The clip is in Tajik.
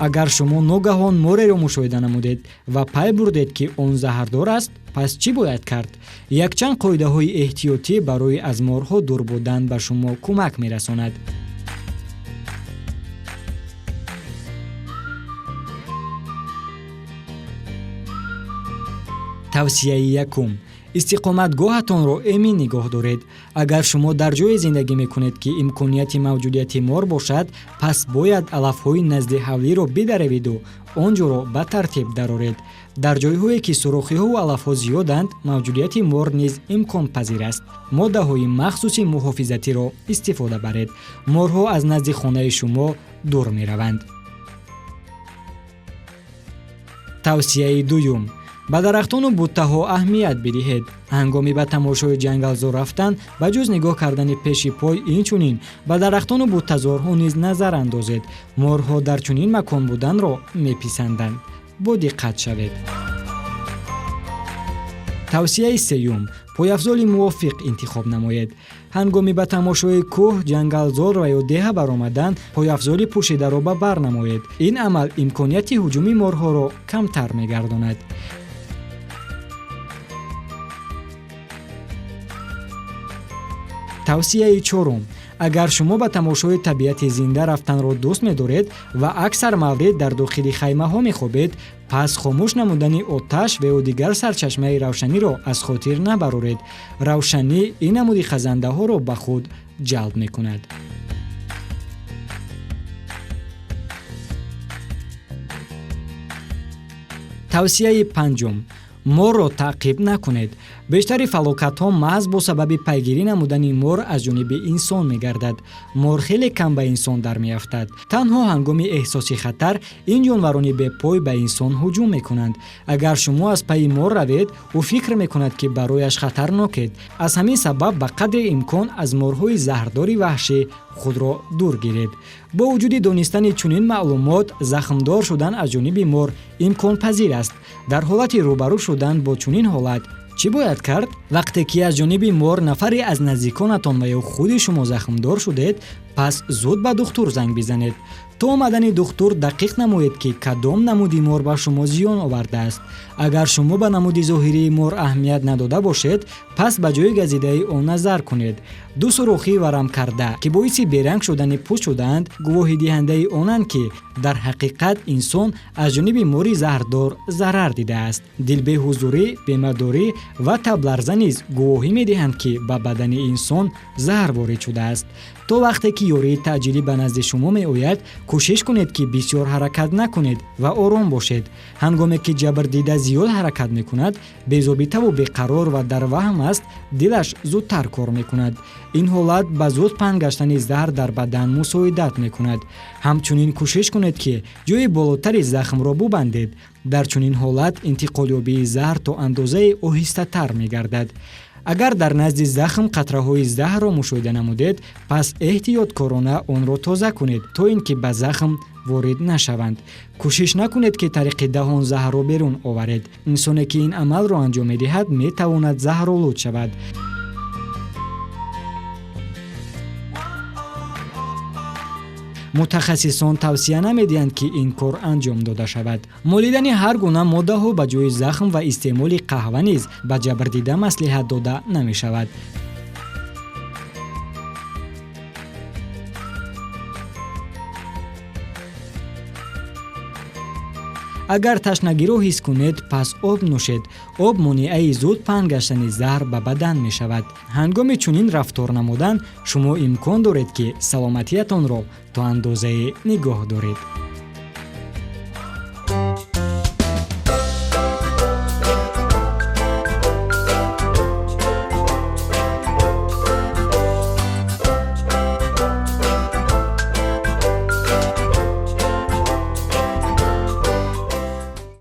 Агар шумо ногаҳон мореро мушоҳида намудед ва пай бурдед, ки он заҳрдор аст, пас чӣ бояд кард? Якчанд қоидаҳои эҳтиётӣ барои аз морҳо дур будан ба шумо кӯмак мерасонад. Тавсияи якум: истиқоматгоҳатонро эмин нигоҳ доред. Агар шумо дар ҷое зиндагӣ мекунед, ки имконияти мавҷудияти мор бошад, пас бояд алафҳои назди ҳавлиро бидаравиду он ҷоро ба тартиб дароред. Дар ҷойҳое, ки сурохиҳову алафҳо зиёданд, мавҷудияти мор низ имконпазир аст. Моддаҳои махсуси муҳофизатиро истифода баред. Морҳо аз назди хонаи шумо дур мераванд. Тавсияи дуюм: ба дарахтону буттаҳо аҳамият бидиҳед. Ҳангоми ба тамошои ҷангалзор рафтан, ба ҷуз нигоҳ кардани пеши пой, инчунин ба дарахтону буттазорҳо низ назар андозед. Морҳо дар чунин макон буданро меписанданд. Бо диққат шавед. Тавсияи сеюм: пойафзоли мувофиқ интихоб намоед. Ҳангоми ба тамошои кӯҳ, ҷангалзор ва ё деҳа баромадан, пойафзоли пӯшидаро ба бар намоед. Ин амал имконияти ҳуҷуми морҳоро камтар мегардонад. Тавсияи чорум: агар шумо ба тамошои табиати зинда рафтанро дӯст медоред ва аксар маврид дар дохили хаймаҳо мехобед, пас хомӯш намудани оташ ва ё дигар сарчашмаи равшаниро аз хотир набароред. Равшанӣ ин намуди хазандаҳоро ба худ ҷалб мекунад. Тавсияи панҷум: морро таъқиб накунед. Бештари фалокатҳо маҳз бо сабаби пайгирӣ намудани мор аз ҷониби инсон мегардад. Мор хеле кам ба инсон дар меафтад. Танҳо ҳангоми эҳсоси хатар ин ҷонварони бепой ба инсон ҳуҷум мекунанд. Агар шумо аз пайи мор равед, ӯ фикр мекунад, ки барояш хатарнокед. Аз ҳамин сабаб ба қадри имкон аз морҳои заҳрдори ваҳшӣ худро дур гиред. Бо вуҷуди донистани чунин маълумот, захмдор шудан аз ҷониби мор имконпазир аст. Дар ҳолати рӯбарӯ шудан бо чунин ҳолат чӣ бояд кард? Вақте ки аз ҷониби мор нафаре аз наздиконатон ва ё худи шумо захмдор шудед, пас зуд ба духтур занг бизанед. То омадани духтур дақиқ намоед, ки кадом намуди мор ба шумо зиён овардааст. Агар шумо ба намуди зоҳирии мор аҳамият надода бошед, пас ба ҷои газидаи он назар кунед. Ду сурохии варамкарда, ки боиси беранг шудани пӯст шудаанд, гувоҳидиҳандаи онанд, ки дар ҳақиқат инсон аз ҷониби мори заҳрдор зарар дидааст. Дилбеҳузурӣ, бемадорӣ ва табларза низ гувоҳӣ медиҳанд, ки ба бадани инсон заҳр ворид шудааст. То вақте ки ёрии таъҷилӣ ба назди шумо меояд, кӯшиш кунед, ки бисёр ҳаракат накунед ва ором бошед. Ҳангоме ки ҷабрдида зиёд ҳаракат мекунад, безобитаву беқарор ва дар ваҳм аст, дилаш зудтар кор мекунад. Ин ҳолат ба зуд паҳн гаштани заҳр дар бадан мусоидат мекунад. Ҳамчунин кӯшиш кунед, ки ҷои болотари захмро бубандед. Дар чунин ҳолат интиқолёбии заҳр то андозаи оҳистатар мегардад. Агар дар назди захм қатраҳои заҳрро мушоҳида намудед, пас эҳтиёткорона онро тоза кунед, то ин ки ба захм ворид нашаванд. Кӯшиш накунед, ки тариқи даҳон заҳрро берун оваред. Инсоне, ки ин амалро анҷом медиҳад, метавонад заҳролуд шавад. Мутахассисон тавсия намедиҳанд, ки ин кор анҷом дода шавад. Молидани ҳар гуна моддаҳо ба ҷои захм ва истеъмоли қаҳва низ ба ҷабрдида маслиҳат дода намешавад. Агар ташнагиро ҳис кунед, пас об нӯшед. Об монеаи зуд паҳн гаштани заҳр ба бадан мешавад. Ҳангоми чунин рафтор намудан шумо имкон доред, ки саломатиятонро то андозае нигоҳ доред.